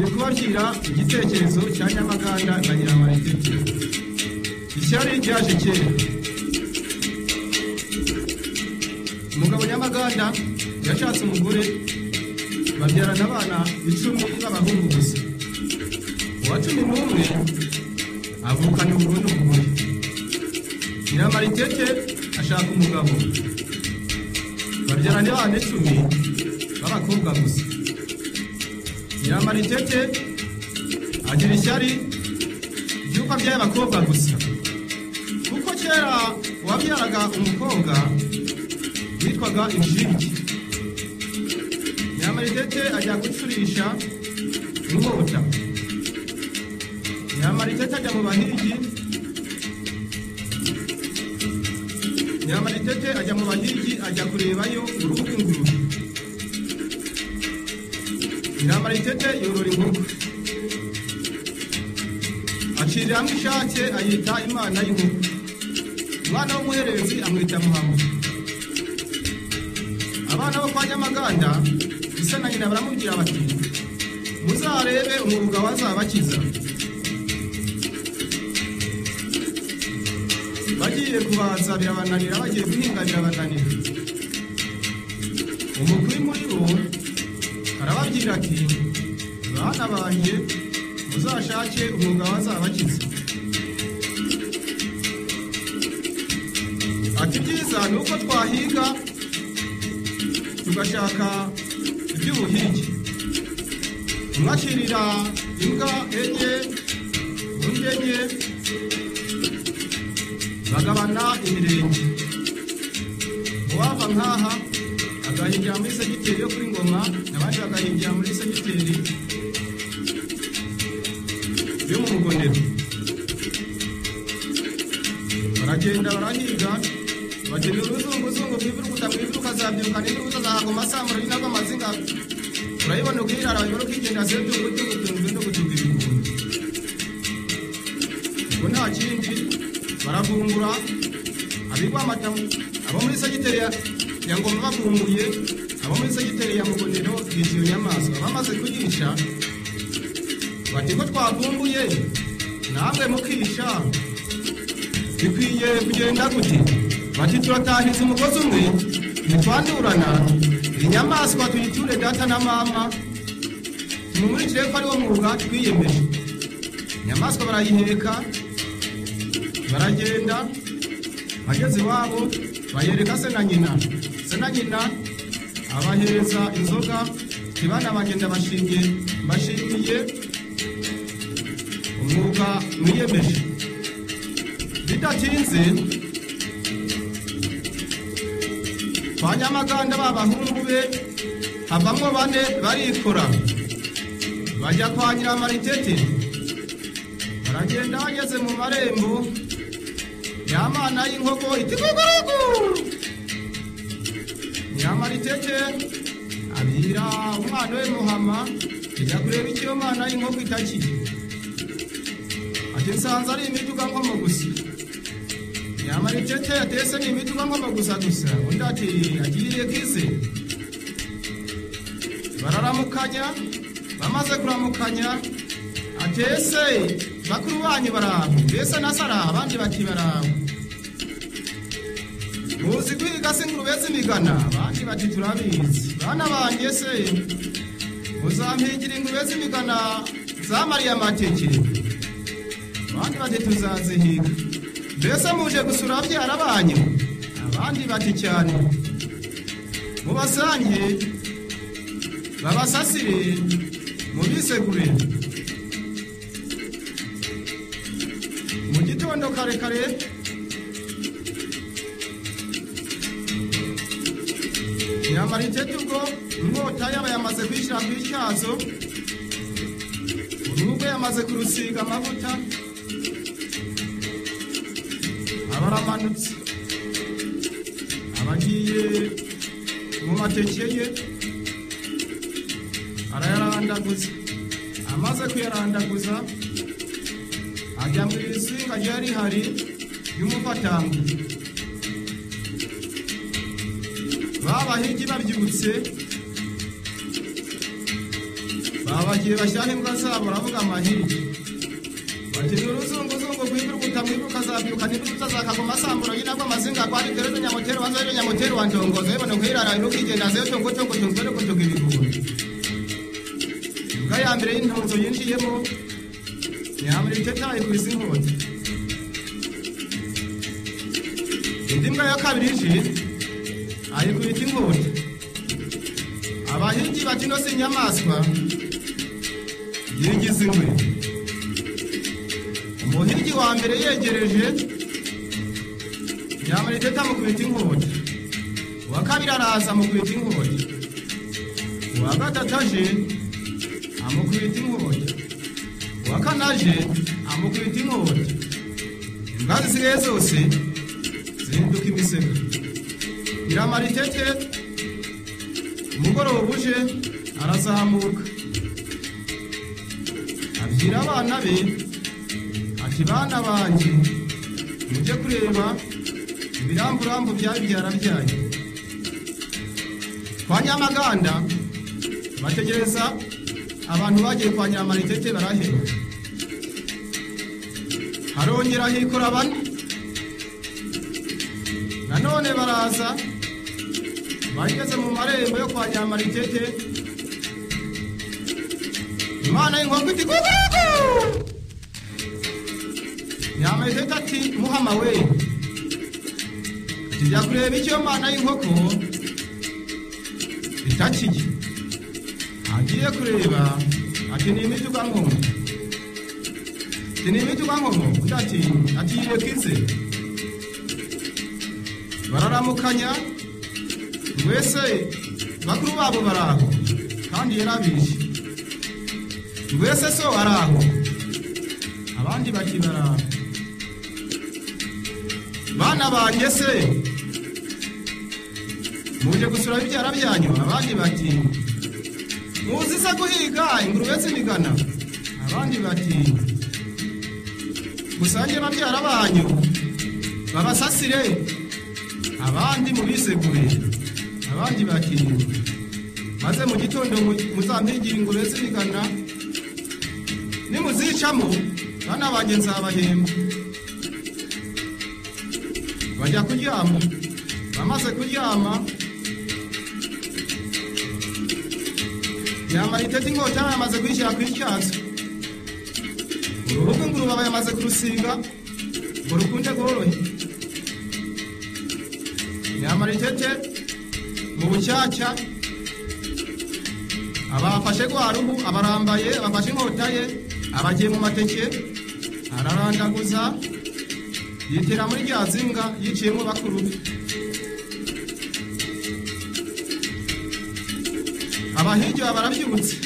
Ngiye kubabwira igitekerezo cya Nyamaganda na Nyiramaritete. Ishyari ryaje kera. Umugabo Nyamaganda yashatse umugore, babyarana abana 10 b'abahungu gusa. Uwa 11 avukana ubwo n'umugore. Nyiramaritete ashaka umugabo, babyarana abana 10 b'abakobwa gusa. Nyiramaritete agira ishyari ry'uko abyaye abakobwa gusa, kuko kera uwabyaraga umukobwa witwaga injingi. Nyiramaritete ajya gucurisha inkota. Nyiramaritete ajya mu bahigi. Nyiramaritete ajya mu bahigi, ajya kurebayo uruhu rw'ingurube. Nyiramaritete yorora inkoko, aciramo ishake ayita imana y'inkoko. Umwana w'umuherezi amwita Muhama. Abana bo kwa Nyamaganda isa na nyina baramubwira bati: muzarebe umwuga wazabakiza. Bagiye kubaza birabananira, bagiye guhinga birabananira. Umukuru muri bo arababwira ati: bana banjye, muzashake umwuga wazabakiza. Ati: ibyiza ni uko twahiga tugashaka iby'ubuhigi. Umwe acirira imbwa 4, undi 4, bagabana imirenge. Uwava nkaha agahingira muri segiteri yo kuri Ngoma, abandi bagahingira muri segiteri yo mu Mugonero. Baragenda barahiga, bagenda uruzunguzungu rw'ibirukuta rw'ibiruka zabyiruka n'ibiruka zahagoma samura n'inagwa amazinga. Urayibona ukirara, wayibona ukigenda setungutungu no gutunga ibigunda. Ubwo nta kindi baravumbura abigwa amata. Abo muri segiteri ya Ngoma bavumbuye, abo muri segiteri ya Mugonero bica iyo nyamaswa. Bamaze kuyica bati: ko twavumbuye namwe mukisha, bikwiye kugenda gute? Bati: turatahiza umugozi umwe, ntitwandurana, inyamaswa tuyiture data na mama, tumumurikire ko ari wo mwuga twiyemeje. Inyamaswa barayiheka baragenda, bageze iwabo bayereka se na nyina. Se na nyina abahereza inzoga, bana bagenda bashimiye umwuga mwiyemeje. Bidatinze kwa Nyamaganda b'abahungu be havamwo 4 barikora, bajya kwa Nyiramaritete. Baragenda bageze mu marembo, ya mana y'inkoko iti kukuruku. Nyiramaritete abira umwana we Muhama ijya kureba icyo mana y'inkoko itakiye. Ati: nsanze ari imiduga nkomo gusa. Nyiramaritete atese ni imiduga nkomo gusa gusa. Undi ati: agiye kize. Bararamukanya, bamaze kuramukanya, atese bakuru banyu baraho, mbese na Sara? Abandi bati: baraho. Muzi kwiga se ingurube z'imigana? Abandi bati: turabizi. Bana banjye se muzampigira ingurube z'imigana zamariye amateke? Abandi bati: tuzazihiga. Mbese muje gusura ababyara banyu? Abandi bati: cyane. Mubasange babasasire mubisegure. Mu gitondo kare kare Nyiramaritete ubwo inkota yaba yamaze kwishyira ku ityazo, uruhu yamaze kurusiga amavuta, abaramanutse abagiye mu mateke ye arayarandaguza. Amaze kuyarandaguza ajya mu izinga ryari rihari y'umufatangwe. Babahigi babyutse Babagiye bashyiraho imbwa zabo baravuga amahigi bati ni uruzunguzungu rwibirukuta mwibuka azabyuka n'ibiruta zakagoma asambura yinagwa amazinga kwa ritereze nyamutero wanzo nyamutero wa ndongozo yibone kwirara inukigenda zeyo tongo tongo tongo tongo tongo ibigunda. Imbwa ya mbere y'intonzo yinjiyemo Nyamara ayikubise inkota. Indi mbwa ya kabiri ije ayikubita inkota. Abahigi bati ino si inyamaswa yigize ingwe. Umuhigi wa mbere yegereje Nyamara amukubita inkota. Uwa kabiri araza amukubita inkota. Uwa gatatu aje amukubita inkota. Uwa kane aje amukubita inkota. Imbwa zisigaye zose zihinduka imisega. Nyiramaritete umugoroba uje arazamuka abwira abana be ati bana banjye mujye kureba ibiramburambu byari byanyu. Kwa Nyamaganda bategereza abantu bagiye kwa Nyamaritete baraheba. Harongera hikora bane nanone baraza bageze mu marembo yo kwa Nyamaritete. Imana y'inkoko iti kukuku. Nyamaritete ati muhama we tujya kureba icyo Mana y'inkoko itakiye. Agiye kureba ati ni imiduga nkomo. Ati ni imiduga nkomo. Undi ati yirekize. Bararamukanya wese bakuru babo baraho kandi yarabishe. Wese so araho abandi bati baraho. Bana banjye se muje gusura ibyara byanyu. Abandi bati muzi se guhiga ingurube z'imigana. Abandi bati musange babyara banyu babasasire abandi mubisegure. Abandi bati maze mu gitondo muzampigira ingurube z'imigana nimuzicamo bana banjye nzabahemba. Bajya kuryama. Bamaze kuryama Nyamaritete inkota yamaze kuyishyira ku icyatsi. Uruhu rw'ingurube aba yamaze kurusiga ngo rukunde rworohe. Nyamaritete mu bucyacya abafashe rwa ruhu abarambaye abafashe inkota ye abagiye mu mateke ararandaguza yitera muri rya zinga yiciyemo bakuru be. Abahigi baba barabyutse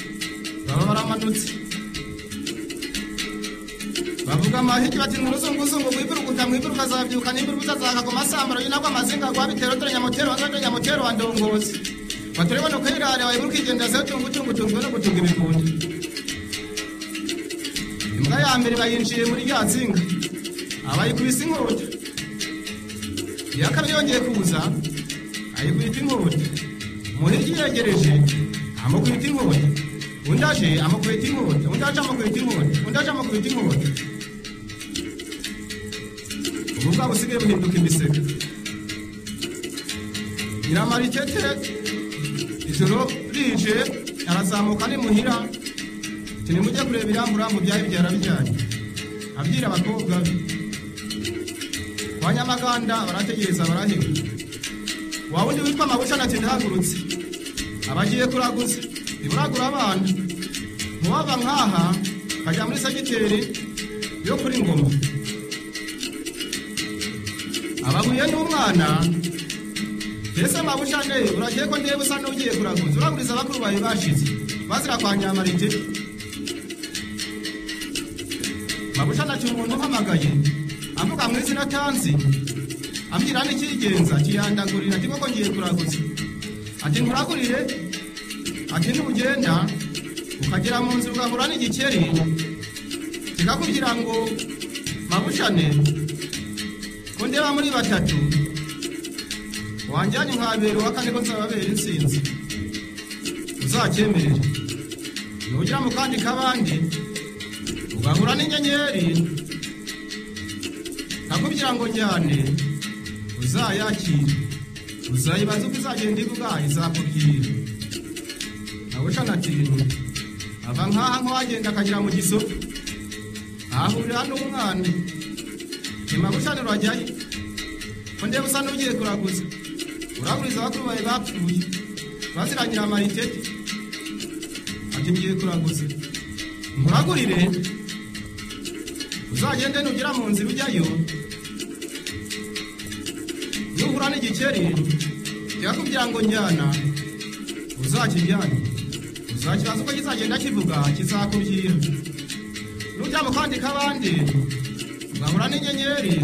baba baramanutse bavuga amahigi bati n'uruzunguzungu rwibirukuta mwibiruka azabyuka n'imbiruka azakagoma asambara yinagwa amazinga gwa bitero dore nyamutero wanzo nyamutero wa ndongozi baturebona kwirare wayiburuka igenda zeyo tungu tungu tungu no gutunga ibikundi. Imbwa ya mbere bayinjiye muri rya zinga abayikubise inkota. Iya kabiri yongeye kuza ayikubita inkota. Umuhigi yegereje amukubita inkota. Undi aje amukubita inkota. Undi aje amukubita inkota. Undi aje amukubita inkota. Ubu bwa busigaye buhinduka imisega. Nyiramaritete ijoro rije arazamuka nimuhira ati nimujye kureba ibiramburambu byari byarabijyanye. Abwira abakobwa be. Kwa Nyamaganda barategereza baraheba. Wa wundi witwa Mabushana ati ndahagurutse abagiye kuraguza iburagura abana muwava nkaha kajya muri segiteri yo kuri Ngoma. Abahuye n'umwana ese Mabushane uragiye ko ndeba usa n'ugiye kuraguza uraguriza abakuru bawe bashize bazira kwa Nyamaritete. Mabushana ati umuntu umpamagaye avuga mu izina tanzi ambwira n'ikigenza kiyandagurira ati koko ngiye kuraguza. Ati nkuragurire. Ati nugenda ukagera mu nzu ugahura n'igikeri kikakubwira ngo Mabushane ko ndeba muri batatu wanjyanye nkabera uwa kane ko nzababera intsinzi uzacyemerere. Nugera mu kandi kabandi ugahura n'inyenyeri kakubwira ngo njyane, uzayakire, uzayibaza uko izagenda ivuga, izakubwira. Mabushane ati ava nk'aha nk'uwagenda akagera mu Gisovu, ahahurira n'umwana. Mabushane urajyayo ko ndeba usa n'ugiye kuraguza, uraguriza bakuru bawe bapfuye bazirangira amaritete. Ati ngiye kuraguza, nkuragurire, uzagende nugera mu nzira ujyayo nuhura n'igikeri kikakubwira ngo njyana, uzakijyane, uzakibaza uko kizagenda kivuga, kizakubwira. Nujya mu kandi kabandi ugahura n'inyenyeri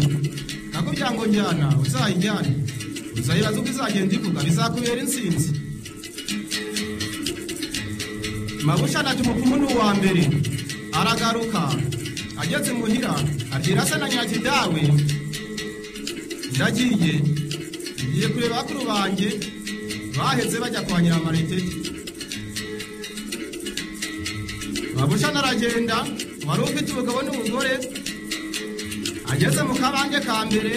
kakubwira ngo njyana, uzayijyane, uzayibaza uko izagenda ivuga, bizakubera intsinzi. Mabushane ati umupfumu ni uwa mbere. Aragaruka ageze muhira abwira se na nyina ati dawe, ndagiye ngiye kureba bakuru banjye baheze bajya kwa Nyiramaritete. Mabushane aragenda, wari ufite umugabo n'umugore. Ageze mu kabande ka mbere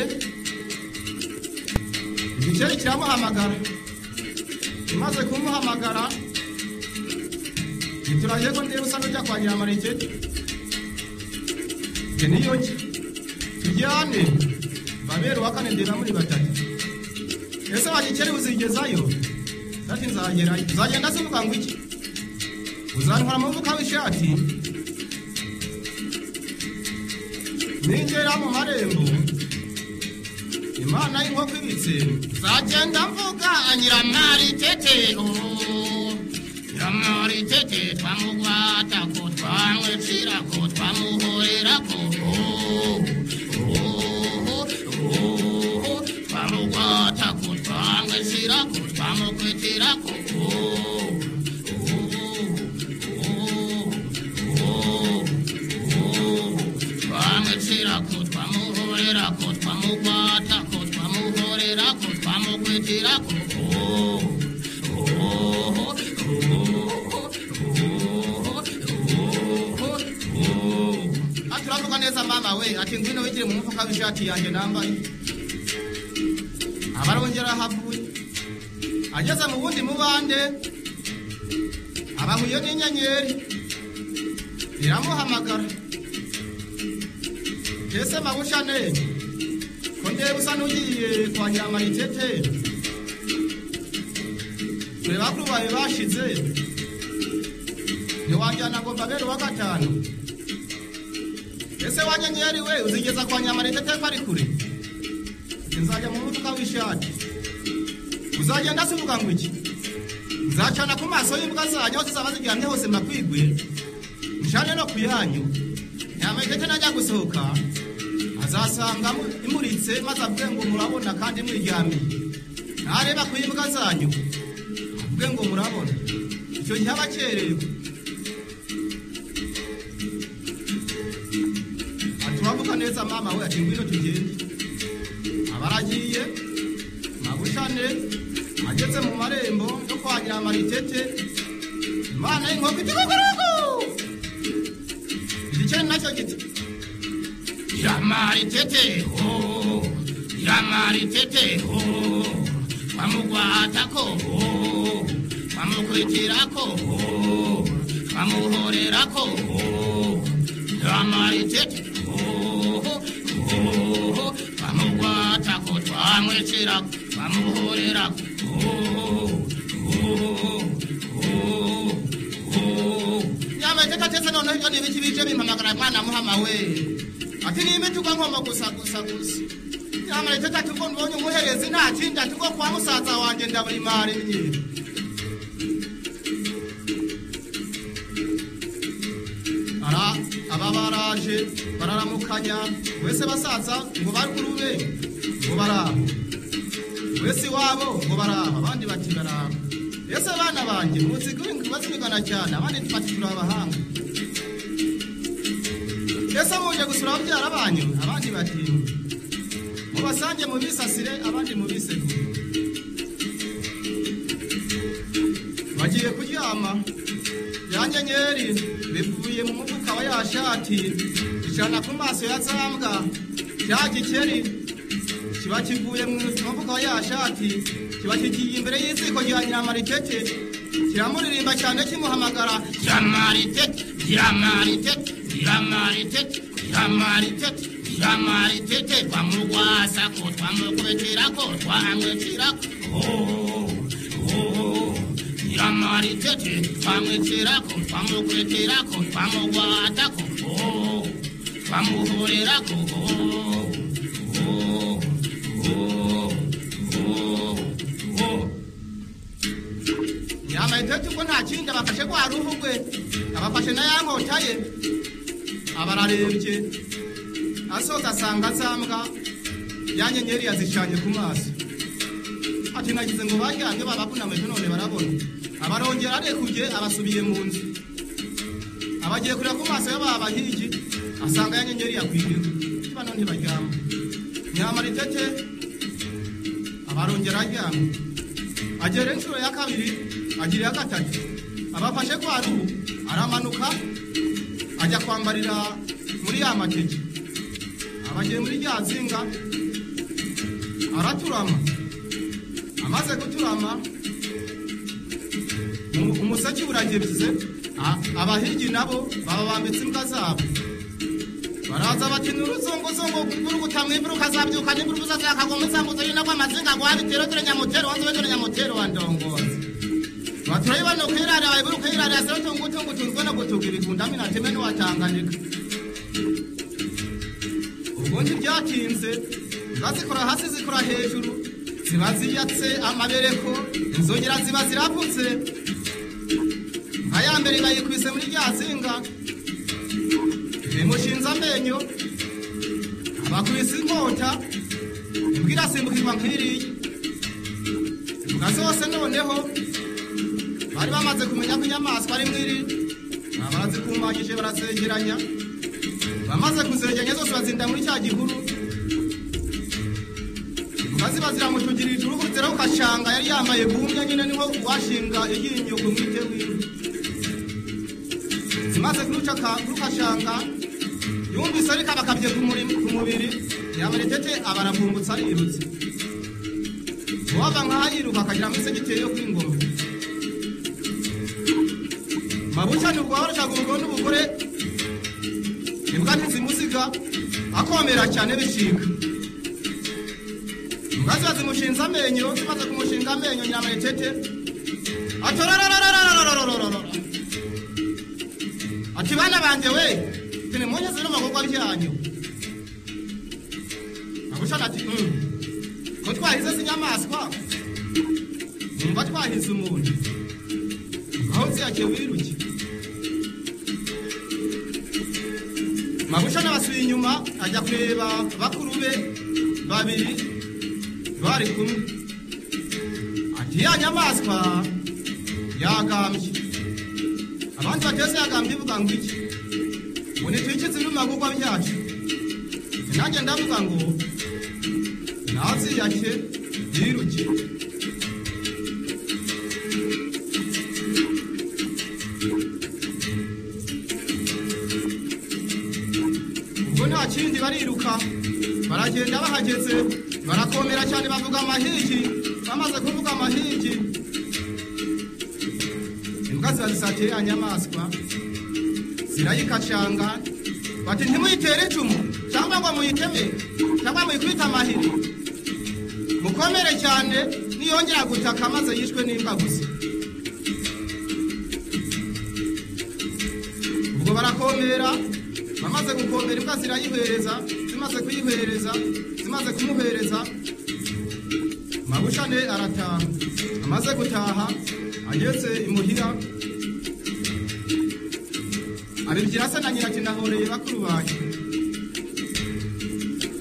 igikeri kiramuhamagara. Imaze kumuhamagara gituraje ko ndeba usa n'ujya kwa Nyiramaritete, njye niyo njya tujyane babere uwa kane ndeba muri batatu. Ese wa gikeri uzigezayo? Ati nzagerayo. Uzagenda se uvuga ngo iki? Uzantwara mu mufuka w'ishati ningera mu marembo Imana y'inkoko ibitse nzagenda mvuga Nyiramaritete, Nyiramaritete twamugwatako, twamwicirako, twamuhorerako, twamugwatako, twamwicirako, twamukwitirako. Twamwicirako, twamuhorerako, twamugwatako, twamuhorerako, twamukwitirako. Ati uravuga neza mama we, ati ngwino wigire mu mufuka w'ishati yanjye nambaye. Abarongera ahavuye ageze mu wundi mubande abahuye n'inyenyeri iramuhamagara. Ese Mabushane ko ndeba usa n'ugiye kwa Nyiramaritete, twe bakuru bawe bashize, ntiwajyana ngo mbabere uwa gatanu. Ese wa nyenyeri we uzigeza kwa Nyiramaritete ko ari kure? Nzajya mu mufuka w'ishati. Uzagenda se uvuga ngo iki? Nzacana ku maso y'imbwa zanyu aho zizaba ziryamye hose mbakwigwe, ncane no ku yanyu. Nyiramaritete najya gusohoka azasanga imuritse, maze avuge ngo murabona kandi mwiryamiye. Nareba ku imbwa zanyu avuge ngo murabona. Icyo gihe aba akerewe. Ati uravuga neza mama we, ati ngwino tugende. Abaragiye Mabushane ageze mu marembo yo kwa Nyiramaritete, Imana y'inkoko iti kukuruku. Igikeri nacyo giti Nyiramaritete, Nyiramaritete, twamugwatako, twamukwitirako, twamuhorerako, Nyiramaritete, twamugwatako, twamwicirako, twamuhorerako. Nyiramaritete atese noneho ibyo ni ibiki bije bimpamagara mwana muhama we? Ati ni imituka nkomo gusa gusa gusa. Nyiramaritete ati ubwo mbonye umuherezi nta kindi, ati ubwo kwa musaza wanjye ndabura imari mye. Aba baraje bararamukanya, wese basaza ngo barukuru be ngo baraho, wese iwabo ngo baraho, abandi bati baraho. Ese bana banjye muzi bazimigana cyane, abandi bati turi abahanga. Ese muje gusura ababyara banyu? Abandi bati mubasange mubisasire, abandi mubisegure. Bagiye kuryama. Ya nyenyeri bivuye mu mufuka wa ya shati icana ku maso ya zambwa. Cya gikeri kiba kivuye mu mufuka wa ya shati kiba kigiye imbere y'iziko rya Nyiramaritete, kiramuririmba cyane kimuhamagara: Nyiramaritete, Nyiramaritete, Nyiramaritete, Nyiramaritete, Nyiramaritete, twamugwasa ko twamukubitira ko twamwicira ko, oh oh, Nyiramaritete, twamwicira ko twamukubitira ko twamugwata ko, oh, twamuhorera ko, oh oh oh oh oh. Nyiramaritete ubwo nta kindi, abafashe rwa ruhu rwe, abafashe na ya nkota ye, abararebye asoza asanga zambwa ya nyenyeri yazicanye ku maso. Ati nagize ngo baryamye babavunamije none barabona. Abarongera arekuye, abasubiye mu nzu, abagiye kureba ku maso y'ababahigi asanga ya nyenyeri yakwiyeho, bano ntibaryama. Nyiramaritete abarongera aryamye, agera inshuro ya kabiri, agira iya gatatu, abafashe kwa ruhu, aramanuka ajya kwambarira muri ya mateke, abagiye muri rya zinga araturama. Amaze guturama umuseke uragebye, abahigi nabo baba bambitse imbwa zabo, baraza bati n'uruzongozongo rw'urugutamwa imvura ukazabyuka n'imvura uzazakagwa umusambuzo y'inagwa amazinga guhabitero dore nyamutero wanze dore nyamutero wa ndongozi. Baturayibona ukirara ibura ukirara se utungutungu tunzwe no gutuga ibigunda minateme n'uwatanganyika. Ubundi byatinze zikora hasi zikora hejuru, ziba ziyatse amabereko, inzogera ziba ziravutse. Nka ya mbere bayikubise muri rya zinga, bimushinze amenyo, abakubise inkota, imbwa irasimbukirwa nk'iriya. Imbwa zose noneho bari bamaze kumenya ko inyamaswa ari mwiri, barazikumbanyije barazegeranya. Bamaze kuzegeranya zose bazinda muri cya gihuru. Imbwa ziba ziramutugirije uruhu rukashanga, yari yambaye gumya nyine niho washinga iryinyo ku mwite wiwe. Zimaze kurukashanga yumvise ariko abakabye ku mubiri, Nyiramaritete abaravumbutse arirutse. Uwava nkaho yiruka akagera muri segiteri yo kuri Ngoma. Mabucane ubwo warushaga urugo n'ubugore, imbwa ntizimusiga, akomera cyane bicika. Imbwa ziba zimushinze amenyo, zimaze kumushinga amenyo Nyiramaritete atorararararararararara, ati bana banjye we, nimunyuze n'amagorwa byanyu. Mabucane ati ko twahize si inyamaswa, numva twahize umuntu, aho ziyake wiruke. Mabucane abasubiye inyuma ajya kureba bakuru be babiri bari kumwe. Ati ya nyamaswa yagambye. Abandi batese yagambye ivuga ngo iki? Ngo nitwikize ibimagurwa byacu. Nanjye ndavuga ngo naziyake yiruke. Ubwo nta kindi bariruka, baragenda bahageze barakomera cyane bavuga amahigi. Bamaze kuvuga amahigi, imbwa ziba zisatira ya nyamaswa zirayikacanga, bati ntimuyitere icumu cyangwa ngo muyiteme cyangwa muyikubite amahiri, mukomere cyane niyongera gutaka maze yishwe n'imbwa gusa. Ubwo barakomera, bamaze gukomera imbwa zirayihereza, zimaze kuyihereza, zimaze kumuhereza, Mabucane arataha. Amaze gutaha ageze imuhira, abibwira se na nyina ati nahoreye bakuru banjye.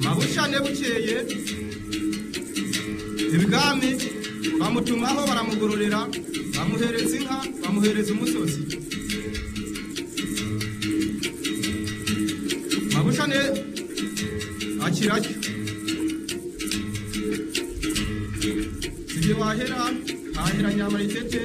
Mabucane bukeye ibwami bamutumaho baramugororera, bamuhereza inka, bamuhereza umusozi. Mabucane akiracyo. Sibye wahera hahera Nyiramaritete.